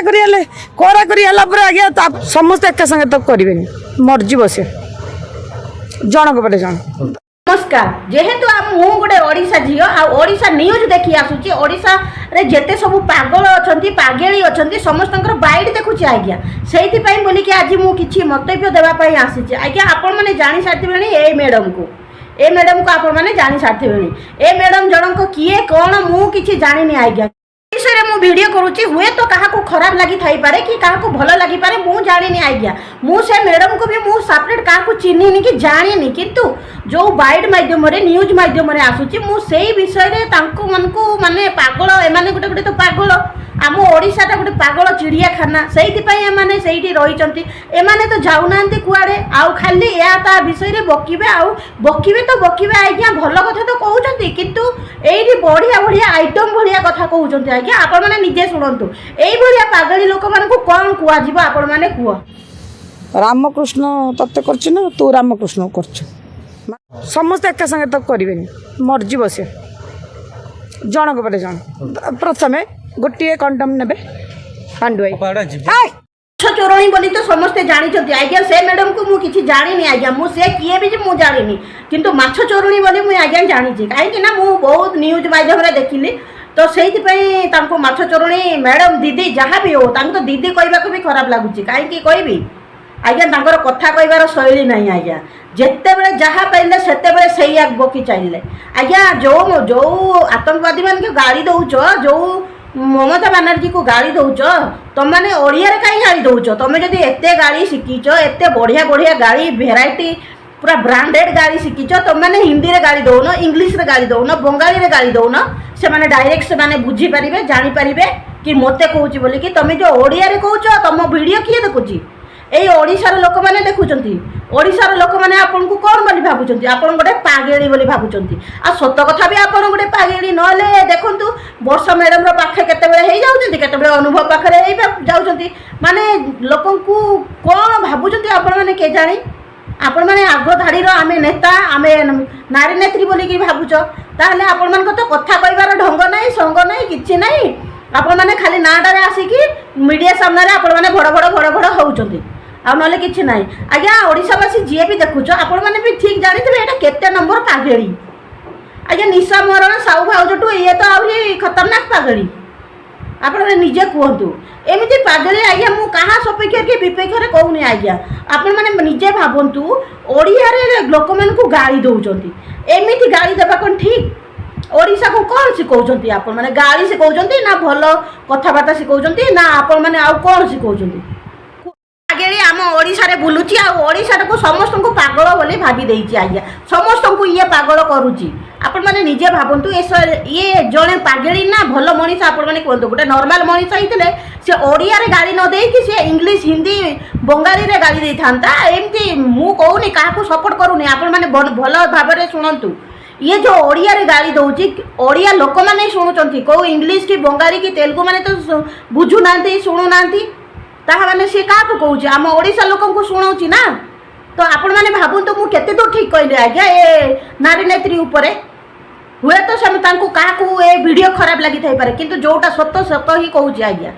କରାକରି ହେଲେ। କରାକରି ହେଲା ପରେ ଆଜ୍ଞା, ତା ସମସ୍ତେ ଏକା ସାଙ୍ଗେ ତ କରିବେନି, ମରିଯିବ ସେ ଜଣକ ପରେ ଜଣ। ନମସ୍କାର। ଯେହେତୁ ମୁଁ ଗୋଟେ ଓଡ଼ିଶା ଝିଅ ଆଉ ଓଡ଼ିଶା ନ୍ୟୁଜ୍ ଦେଖି ଆସୁଛି, ଓଡ଼ିଶାରେ ଯେତେ ସବୁ ପାଗଳ ଅଛନ୍ତି, ପାଗେଳି ଅଛନ୍ତି, ସମସ୍ତଙ୍କର ବାଇଟ୍ ଦେଖୁଛି ଆଜ୍ଞା। ସେଇଥିପାଇଁ ବୋଲିକି ଆଜି ମୁଁ କିଛି ମନ୍ତବ୍ୟ ଦେବା ପାଇଁ ଆସିଛି ଆଜ୍ଞା। ଆପଣମାନେ ଜାଣି ସାରିଥିବେଣି ଏ ମ୍ୟାଡ଼ମ୍କୁ ଆପଣମାନେ ଜାଣି ସାରିଥିବେଣି। ଏ ମ୍ୟାଡ଼ମ୍ ଜଣଙ୍କ କିଏ, କ'ଣ, ମୁଁ କିଛି ଜାଣିନି ଆଜ୍ଞା। ବିଷୟରେ ମୁଁ ଭିଡ଼ିଓ କରୁଛି, ହୁଏତ କାହାକୁ ଖରାପ ଲାଗିଥାଇପାରେ କି କାହାକୁ ଭଲ ଲାଗିପାରେ, ମୁଁ ଜାଣିନି ଆଜ୍ଞା। ମୁଁ ସେ ମ୍ୟାଡ଼ମ୍କୁ ବି ମୁଁ ସେପାରେଟ୍ କାହାକୁ ଚିହ୍ନିନି କି ଜାଣିନି, କିନ୍ତୁ ଯେଉଁ ବାଇଟ୍ ମାଧ୍ୟମରେ, ନ୍ୟୁଜ୍ ମାଧ୍ୟମରେ ଆସୁଛି, ମୁଁ ସେଇ ବିଷୟରେ ତାଙ୍କୁ ମାନଙ୍କୁ ମାନେ ପାଗଳ, ଏମାନେ ଗୋଟେ ଗୋଟେ ତ ପାଗଳ। ଆମ ଓଡ଼ିଶାଟା ଗୋଟେ ପାଗଳ ଚିଡ଼ିଆଖାନା, ସେଇଥିପାଇଁ ଏମାନେ ସେଇଠି ରହିଛନ୍ତି। ଏମାନେ ତ ଯାଉନାହାନ୍ତି କୁଆଡ଼େ, ଆଉ ଖାଲି ଏହା ତା ବିଷୟରେ ବକିବେ ଆଉ ବକିବେ ତ ବକିବେ ଆଜ୍ଞା। ଭଲ କଥା ତ କହୁଛନ୍ତି, କିନ୍ତୁ ଏଇଠି ବଢ଼ିଆ ବଢ଼ିଆ ଆଇଟମ୍ ଭଳିଆ କଥା କହୁଛନ୍ତି ଆଜ୍ଞା। ଆପଣମାନେ ନିଜେ ଶୁଣନ୍ତୁ, ଏଇଭଳିଆ ପାଗଳି ଲୋକମାନଙ୍କୁ କ'ଣ କୁହାଯିବ, ଆପଣମାନେ କୁହ। ରାମକୃଷ୍ଣ ତତେ କରୁଛି ନା ତୁ ରାମକୃଷ୍ଣକୁ କରୁଛୁ? ସମସ୍ତେ ଏକା ସାଙ୍ଗେ ତ କରିବେନି, ମରିଯିବ ସେ ଜଣକ ପରେ ଜଣ। ପ୍ରଥମେ ଗୋଟିଏ କଣ୍ଡମ ନେବେ ପାଣ୍ଡୁଆଇ। ହେଇ! ମାଛ ଚୋରଣୀ ବୋଲି ତ ସମସ୍ତେ ଜାଣିଛନ୍ତି ଆଜ୍ଞା। ସେ ମ୍ୟାଡ଼ାମକୁ ମୁଁ କିଛି ଜାଣିନି ଆଜ୍ଞା, ମୁଁ ସେ କିଏ ବି ଯେ ମୁଁ ଜାଣିନି, କିନ୍ତୁ ମାଛ ଚୋରଣୀ ବୋଲି ମୁଁ ଆଜ୍ଞା ଜାଣିଛି, କାହିଁକି ନା ମୁଁ ବହୁତ ନ୍ୟୁଜ୍ ମାଧ୍ୟମରେ ଦେଖିଲି। ତ ସେଇଥିପାଇଁ ତାଙ୍କୁ ମାଛ ଚୋରଣୀ ମ୍ୟାଡ଼ାମ, ଦିଦି, ଯାହା ବି ହଉ, ତାଙ୍କୁ ତ ଦିଦି କହିବାକୁ ବି ଖରାପ ଲାଗୁଛି। କାହିଁକି କହିବି ଆଜ୍ଞା? ତାଙ୍କର କଥା କହିବାର ଶୈଳୀ ନାହିଁ ଆଜ୍ଞା। ଯେତେବେଳେ ଯାହା ପାଇଲେ ସେତେବେଳେ ସେଇଆ ବକି ଚାଲିଲେ ଆଜ୍ଞା। ଯୋଉ ଯୋଉ ଆତଙ୍କବାଦୀମାନଙ୍କୁ ଗାଳି ଦଉଛ, ଯୋଉ ମମତା ବାନାର୍ଜୀକୁ ଗାଳି ଦଉଛ, ତମମାନେ ଓଡ଼ିଆରେ କାହିଁ ଗାଳି ଦଉଛ? ତମେ ଯଦି ଏତେ ଗାଳି ଶିଖିଛ, ଏତେ ବଢ଼ିଆ ବଢ଼ିଆ ଗାଳି, ଭେରାଇଟି ପୁରା ବ୍ରାଣ୍ଡେଡ୍ ଗାଳି ଶିଖିଛ, ତମମାନେ ହିନ୍ଦୀରେ ଗାଳି ଦଉନ, ଇଂଲିଶରେ ଗାଳି ଦଉନ, ବଙ୍ଗାଳୀରେ ଗାଳି ଦଉନ? ସେମାନେ ଡାଇରେକ୍ଟ ସେମାନେ ବୁଝିପାରିବେ, ଜାଣିପାରିବେ କି ମୋତେ କହୁଛି ବୋଲିକି। ତମେ ଯୋଉ ଓଡ଼ିଆରେ କହୁଛ, ତମ ଭିଡ଼ିଓ କିଏ ଦେଖୁଛି? ଏଇ ଓଡ଼ିଶାର ଲୋକମାନେ ଦେଖୁଛନ୍ତି। ଓଡ଼ିଶାର ଲୋକମାନେ ଆପଣଙ୍କୁ କ'ଣ ବୋଲି ଭାବୁଛନ୍ତି? ଆପଣ ଗୋଟେ ପାଗେଳି ବୋଲି ଭାବୁଛନ୍ତି। ଆଉ ସତ କଥା ବି, ଆପଣ ଗୋଟେ ପାଗେଳି। ନହେଲେ ଦେଖନ୍ତୁ, ବର୍ଷା ମ୍ୟାଡ଼ାମର ପାଖେ କେତେବେଳେ ହେଇଯାଉଛନ୍ତି, କେତେବେଳେ ଅନୁଭବ ପାଖରେ ହେଇ ଯାଉଛନ୍ତି। ମାନେ ଲୋକଙ୍କୁ କ'ଣ ଭାବୁଛନ୍ତି ଆପଣମାନେ କେଜାଣି? ଆପଣମାନେ ଆଗ ଧାଡ଼ିର ଆମେ ନେତା, ଆମେ ନାରୀ ନେତ୍ରୀ ବୋଲିକି ଭାବୁଛ। ତାହେଲେ ଆପଣମାନଙ୍କ ତ କଥା କହିବାର ଢଙ୍ଗ ନାହିଁ, ସଙ୍ଗ ନାହିଁ, କିଛି ନାହିଁ। ଆପଣମାନେ ଖାଲି ନାଁଟାରେ ଆସିକି ମିଡ଼ିଆ ସାମ୍ନାରେ ଆପଣମାନେ ଭଡ଼ ଭଡ଼ ଭଡ଼ ଭଡ଼ ହେଉଛନ୍ତି, ଆଉ ନହେଲେ କିଛି ନାହିଁ ଆଜ୍ଞା। ଓଡ଼ିଶାବାସୀ ଯିଏ ବି ଦେଖୁଛ, ଆପଣମାନେ ବି ଠିକ୍ ଜାଣିଥିବେ ଏଇଟା କେତେ ନମ୍ବର ପାଗେଳି ଆଜ୍ଞା। ନିଶା ମହାରଣା, ସାହୁ ଭାଉଜଠୁ ଇଏ ତ ଆହୁରି ଖତରନାକ ପାଗେଳି। ଆପଣମାନେ ନିଜେ କୁହନ୍ତୁ, ଏମିତି ପାଗେଳି ଆଜ୍ଞା, ମୁଁ କାହା ସପକ୍ଷରେ କି ବିପକ୍ଷରେ କହୁନି ଆଜ୍ଞା। ଆପଣମାନେ ନିଜେ ଭାବନ୍ତୁ, ଓଡ଼ିଆରେ ଲୋକମାନଙ୍କୁ ଗାଳି ଦେଉଛନ୍ତି। ଏମିତି ଗାଳି ଦେବା କ'ଣ ଠିକ୍? ଓଡ଼ିଶାକୁ କ'ଣ ଶିଖଉଛନ୍ତି ଆପଣମାନେ? ଗାଳି ଶିଖଉଛନ୍ତି ନା ଭଲ କଥାବାର୍ତ୍ତା ଶିଖଉଛନ୍ତି ନା ଆପଣମାନେ ଆଉ କ'ଣ ଶିଖଉଛନ୍ତି? ପାଗେଳି ଆମ ଓଡ଼ିଶାରେ ବୁଲୁଛି ଆଉ ଓଡ଼ିଶାଟାକୁ ସମସ୍ତଙ୍କୁ ପାଗଳ ବୋଲି ଭାବି ଦେଇଛି ଆଜ୍ଞା। ସମସ୍ତଙ୍କୁ ଇଏ ପାଗଳ କରୁଛି। ଆପଣମାନେ ନିଜେ ଭାବନ୍ତୁ, ଇଏ ଜଣେ ପାଗେଳି ନା ଭଲ ମଣିଷ, ଆପଣମାନେ କୁହନ୍ତୁ। ଗୋଟେ ନର୍ମାଲ ମଣିଷ ହେଇଥିଲେ ସେ ଓଡ଼ିଆରେ ଗାଳି ନ ଦେଇକି ସେ ଇଂଲିଶ, ହିନ୍ଦୀ, ବଙ୍ଗାଳୀରେ ଗାଳି ଦେଇଥାନ୍ତା। ଏମିତି ମୁଁ କହୁନି, କାହାକୁ ସପୋର୍ଟ କରୁନି। ଆପଣମାନେ ଭଲ ଭାବରେ ଶୁଣନ୍ତୁ, ଇଏ ଯେଉଁ ଓଡ଼ିଆରେ ଗାଳି ଦେଉଛି, ଓଡ଼ିଆ ଲୋକମାନେ ଶୁଣୁଛନ୍ତି। କେଉଁ ଇଂଲିଶ କି ବଙ୍ଗାଳୀ କି ତେଲୁଗୁ ମାନେ ତ ବୁଝୁନାହାନ୍ତି, ଶୁଣୁନାହାନ୍ତି। ତାହା ମାନେ ସିଏ କାହାକୁ କହୁଛି? ଆମ ଓଡ଼ିଶା ଲୋକଙ୍କୁ ଶୁଣାଉଛି ନା? ତ ଆପଣମାନେ ଭାବନ୍ତୁ, ମୁଁ କେତେ ଦୂର ଠିକ୍ କହିଲି ଆଜ୍ଞା ଏ ନାରୀ ନେତ୍ରୀ ଉପରେ। ହୁଏତ ସେ ତାଙ୍କୁ କାହାକୁ ଏ ଭିଡ଼ିଓ ଖରାପ ଲାଗିଥାଇପାରେ, କିନ୍ତୁ ଯେଉଁଟା ସତ, ସତ ହିଁ କହୁଛି ଆଜ୍ଞା।